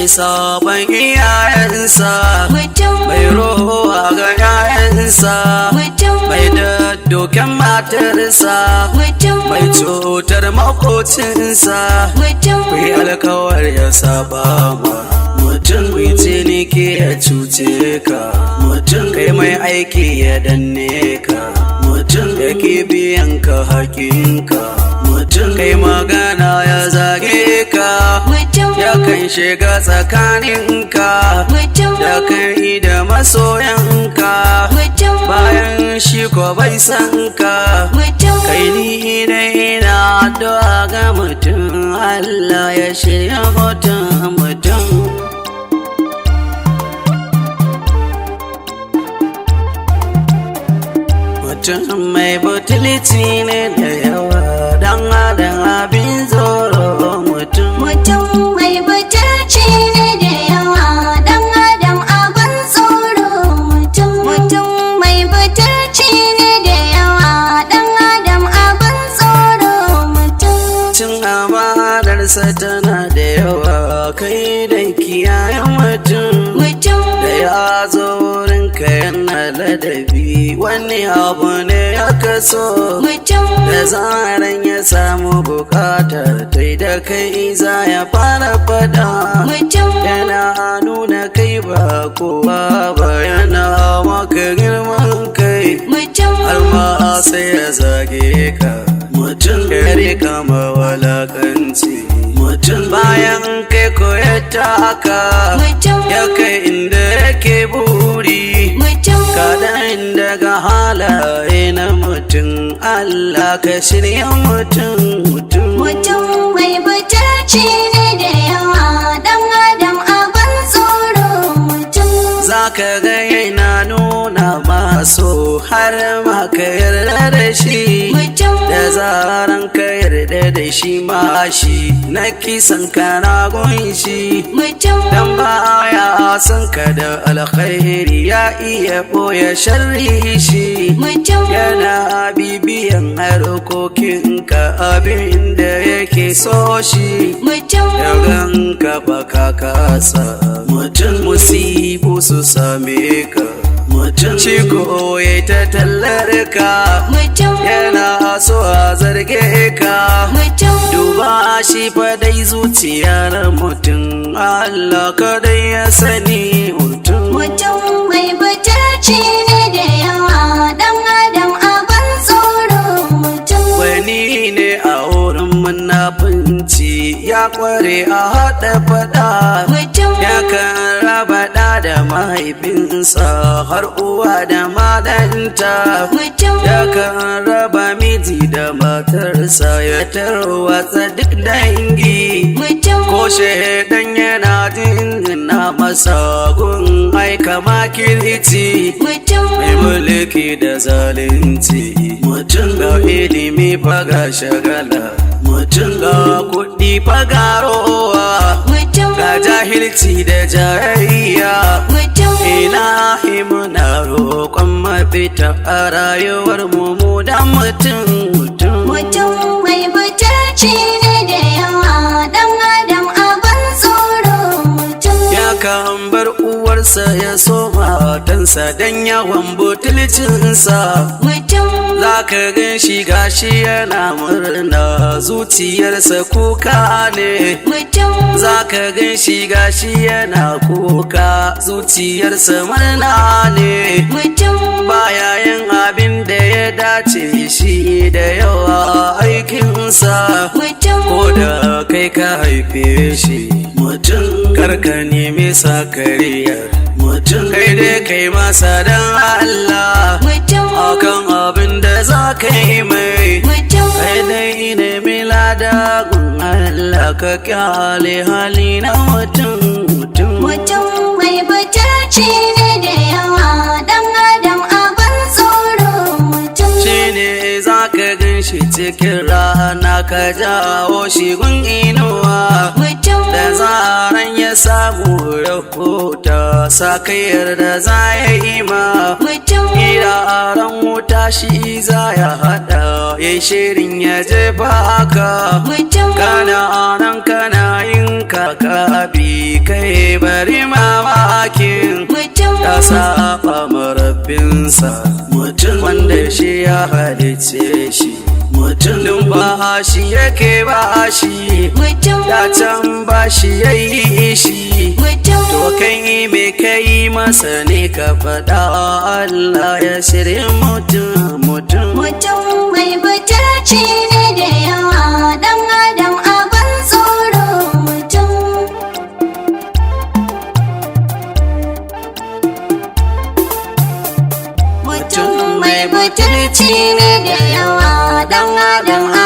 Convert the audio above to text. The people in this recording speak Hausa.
Sabon iyayensa, Mutum. Mai rowa ga 'ya'yansa, Mutum. Mai daddoken matarsa, Mutum. Mai cutar makocinsa. Mutum. Ku yi alkawar ya saba ma mutum, ku yi ciniki ya cuce ka mutum, kai mai aiki ya danne ka mutum, ya ki biyan ka hakinka mutum, kai magana ya zage ka, Mutum. ya kan shiga tsakaninka Mutum. da kai da masoyanka, Mutum. Bayan shi ko bai san ka. Mutum. Kai, ni dai ina addu'a ga mutum, Allah ya shirya mutum, mutum. Mutum mai butulci ne da yawa, dan adam abin tsoro mutum. Mutum mai butulci ne da yawa, dan adam abin tsoro mutum. Mutum mai butulci ne da yawa, dan adam abin tsoro mutum. Cin amanarsa tana da yawa, kai da kiyayen mutum. Mutum. Da ya zo wurinka yana ladabi, wani abu ne ya kaso. Mutum. Da zaran ya samu bukata tai da kai za ya fara fada, Mutum. Yana nuna kai ba kowa ba, yana maka girman kai, Mutum. Har ma sai ya zage ka mutum, kare kama walakanci mutum, bayan kai koyar taka, Mutum. Ya kai inda yake buri. Mutum. Kaɗan daga halaye na mutum, Allah ka shirya mutum, mutum. Mutum mai butulci ne da yawa, dan adam abin tsoro mutum. Za ka ga yana nuna maso har ma ka yarda da shi. Mutum. Da zaran ka yarda da shi, ma shi na kisan kana shi, Mutum. Dan baya son ka da alkhairi, ya iya ɓoye sharri shi. Mutum. Yana bibiyan harkokinka, abin da yake so shi, Mutum. Ya ganka baka kasa mutum, musibu su same ka mutum, ciko ya ta tallar ka, Mutum. Yana so a zarge ka. Mutum. Duba shi fa dai zuciyar mutum, Allah kadai ya sani mutum. Mutum mai butulci ne da yawa, dan adam abin tsoro mutum. Wani ne a wurin munafunci, ya kware a haɗa faɗa, Mutum. Ya kan raba ɗa da mahaifinsa, har uwa da madanta, Mutum. Ya kan raba miji da matarsa, ya tarwatsa duk dangi. Mutum. Ko shaidan yana jinjina masa gun aika makirci. Mutum. Mai mulki da zalunci mutum, ga ilimi faga shagala mutum, ga kuɗi faga rowa, Mutum. Ga jahilci da jayayya. Mutum. Ilahi, muna roƙon mafita a rayuwar mu, mu da mutum, mutum. Mutum mai butulci ne da yawa, dan adam abin tsoro mutum. Ya kan bar uwarsa ya so matansa dan yawan butulcinsa. Mutum. Za ka gan shi gashi yana murna, zuciyarsa kuka ne. Mutum. Za ka gan shi gashi yana kuka, zuciyarsa murna ne. Mutum. Baya yin abin da ya dace shi da yawa aikinsa. Mutum. Ko da kai ka haife shi mutum, karka nemi sakariyar mutum, kai dai kai masa dan Allah Mutum. Akan abin da za ka yi mai. Mutum. Kai dai nemi lada gun Allah, ka kyale hali na mutum, mutum. Mutum mai butulci ne da yawa, dan adam abin tsoro mutum. Shi ne za ka gan shi cikin rana ka jawo shi gun inuwa. Mutum. Da zaran ya samu rahuta, sakayyar da za ya yi ma. Mutum. Ran wuta shi za ya haɗa, ya shirin ya jefa ka. Mutum. Kana nan kana yin kaka bi kai, bari mamakin. Mutum. Ya saba marabbinsa mutum, wanda shi ya halice shi mutum, ba shi yake ba shi. Mutum. Ya can ba shi ya yi shi. Mutum. To kai me kai masa ne ka faɗa? Allah ya shirya mutum, mutum. Mutum mai butulci ne da yawa, dan adam abin tsoro mutum. Mutum mai butulci ne da yawa, dan adam.